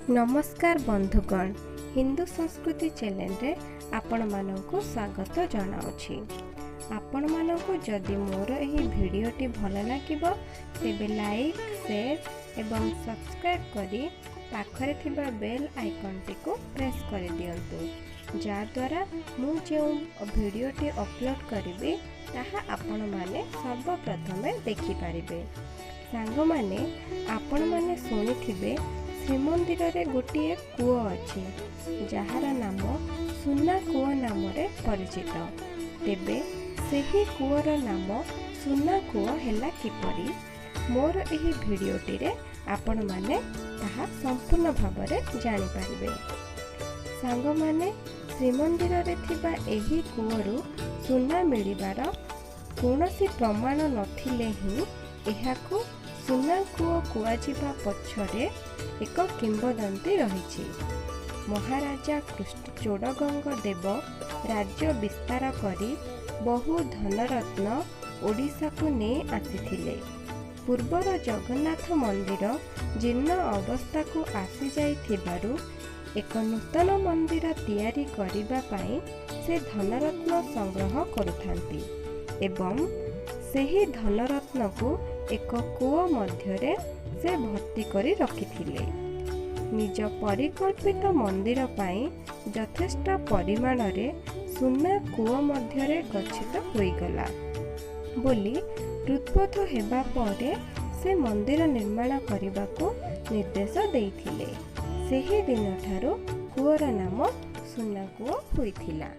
ନମସ୍କାର ବନ୍ଧୁଗଣ, ହିନ୍ଦୁ ସଂସ୍କୃତି ଚ୍ୟାନେଲରେ ଆପଣମାନଙ୍କୁ ସ୍ୱାଗତ ଜଣାଉଛି। ଆପଣମାନଙ୍କୁ ଯଦି ମୋର ଏହି ଭିଡ଼ିଓଟି ଭଲ ଲାଗିବ, ତେବେ ଲାଇକ୍, ସେୟାର ଏବଂ ସବସ୍କ୍ରାଇବ୍ କରି ପାଖରେ ଥିବା ବେଲ୍ ଆଇକନ୍ଟିକୁ ପ୍ରେସ୍ କରିଦିଅନ୍ତୁ, ଯାହାଦ୍ୱାରା ମୁଁ ଯେଉଁ ଭିଡ଼ିଓଟି ଅପଲୋଡ଼ କରିବି ତାହା ଆପଣମାନେ ସର୍ବପ୍ରଥମେ ଦେଖିପାରିବେ। ସାଙ୍ଗମାନେ, ଆପଣମାନେ ଶୁଣିଥିବେ ଶ୍ରୀମନ୍ଦିରରେ ଗୋଟିଏ କୂଅ ଅଛି ଯାହାର ନାମ ସୁନା କୂଅ ନାମରେ ପରିଚିତ। ତେବେ ସେହି କୂଅର ନାମ ସୁନା କୂଅ ହେଲା କିପରି, ମୋର ଏହି ଭିଡ଼ିଓଟିରେ ଆପଣମାନେ ତାହା ସମ୍ପୂର୍ଣ୍ଣ ଭାବରେ ଜାଣିପାରିବେ। ସାଙ୍ଗମାନେ, ଶ୍ରୀମନ୍ଦିରରେ ଥିବା ଏହି କୂଅରୁ ସୁନା ମିଳିବାର କୌଣସି ପ୍ରମାଣ ନଥିଲେ ହିଁ ଏହାକୁ ସୁନା କୂଅ କୁହାଯିବା ପଛରେ ଏକ କିମ୍ବଦନ୍ତୀ ରହିଛି। ମହାରାଜା ଚୋଡ଼ଗଙ୍ଗ ଦେବ ରାଜ୍ୟ ବିସ୍ତାର କରି ବହୁ ଧନରତ୍ନ ଓଡ଼ିଶାକୁ ନେଇ ଆସିଥିଲେ। ପୂର୍ବର ଜଗନ୍ନାଥ ମନ୍ଦିର ଜୀର୍ଣ୍ଣ ଅବସ୍ଥାକୁ ଆସିଯାଇଥିବାରୁ ଏକ ନୂତନ ମନ୍ଦିର ତିଆରି କରିବା ପାଇଁ ସେ ଧନରତ୍ନ ସଂଗ୍ରହ କରୁଥାନ୍ତି ଏବଂ ସେହି ଧନରତ୍ନକୁ ଏକ କୂଅ ମଧ୍ୟରେ ସେ ଭର୍ତ୍ତି କରି ରଖିଥିଲେ। ନିଜ ପରିକଳ୍ପିତ ମନ୍ଦିର ପାଇଁ ଯଥେଷ୍ଟ ପରିମାଣରେ ସୁନା କୂଅ ମଧ୍ୟରେ ଗଚ୍ଛିତ ହୋଇଗଲା ବୋଲି ହୃଦବୋଧ ହେବା ପରେ ସେ ମନ୍ଦିର ନିର୍ମାଣ କରିବାକୁ ନିର୍ଦ୍ଦେଶ ଦେଇଥିଲେ। ସେହି ଦିନଠାରୁ କୂଅର ନାମ ସୁନା କୂଅ ହୋଇଥିଲା।